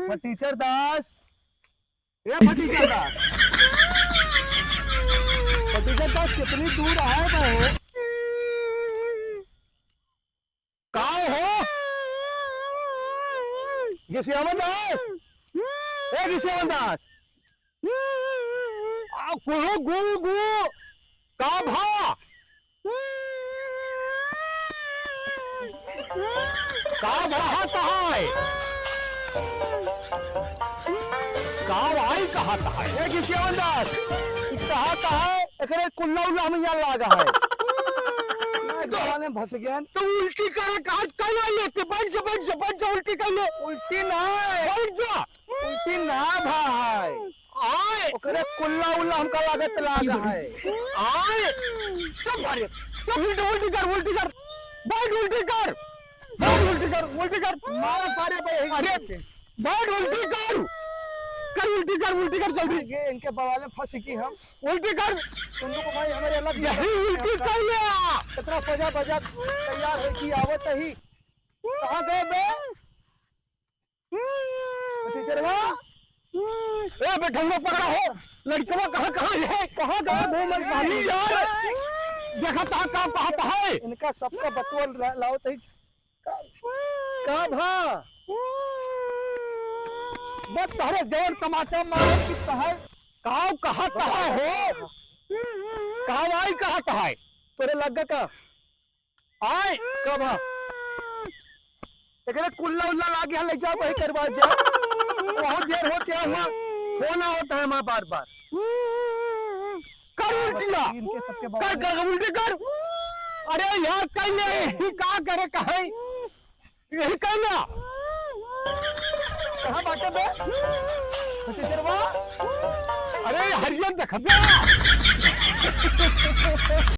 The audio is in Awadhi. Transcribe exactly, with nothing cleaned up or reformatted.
फटीचर दास, ए फटीचर दास, फटीचर दास कितनी दूर आए बे हो? का हो? घिसियावन दास, ए घिसियावन दास, आ, कुहू गू गू, का भा? का भा कहत है? का भाई कहत है? ए घिसियावन दास, ई कहत है, एकरे कुल्ला उल्ला हम यहाँ लागा है। ए, गवाले में फंस गया। तो उल्टी करे कहत, कहना लेते, बैठ जा, बैठ जा, बैठ जा, उल्टी कर ले। उल्टी ना है। बैठ जा। उल्टी ना भा है। आय। ओकरे कुल्ला उल्ला हमका लागत लाग है। आय। चुप सारे। चुप, उल्टी, उल्टी कर, उल्टी कर। बैठ, उल्टी कर। बैठ, उल्टी कर, उल्टी कर। मारा सारे भाई यही अरे, करते। बैठ, उल्टी कर। कर, उल्टी कर, उल्टी कर जल्दी। ये इनके बवाले फंस गई हम। उल्टी कर। तुम लोग भाई हमारे अलग यही उल्टी कर ले। इतना सजा बजा तैयार है कि आवत ही। कहाँ गए बे? टीचरवा? ए, बेटंगा पकड़ा हो। लड़कवा कहाँ, कहाँ है? कहाँ गया घूमल बानी यार? देखा था का कहत है? इनका सबका बतुअल ला-, लाओ तही। का, का भा? बस तहरे जवन तमाचा मारे की तहर। का कहत है हो? का भाई कहत है? तोरे लग का? आय, का भा? एकरे कुल्ला उल्ला लागे है, ले जाओ, वही करवा दे। बहुत देर होते हैं वहाँ, फोन आवत है हमारा बार बार। कर उल्टिया। इनके सबके कर, बारे में कर, उल्टी कर। अरे यार, कहीं नहीं, का करे, कहीं? यही कहना। कहाँ बाटे बे? फटीचरवा? अरे, हरियन देख बे।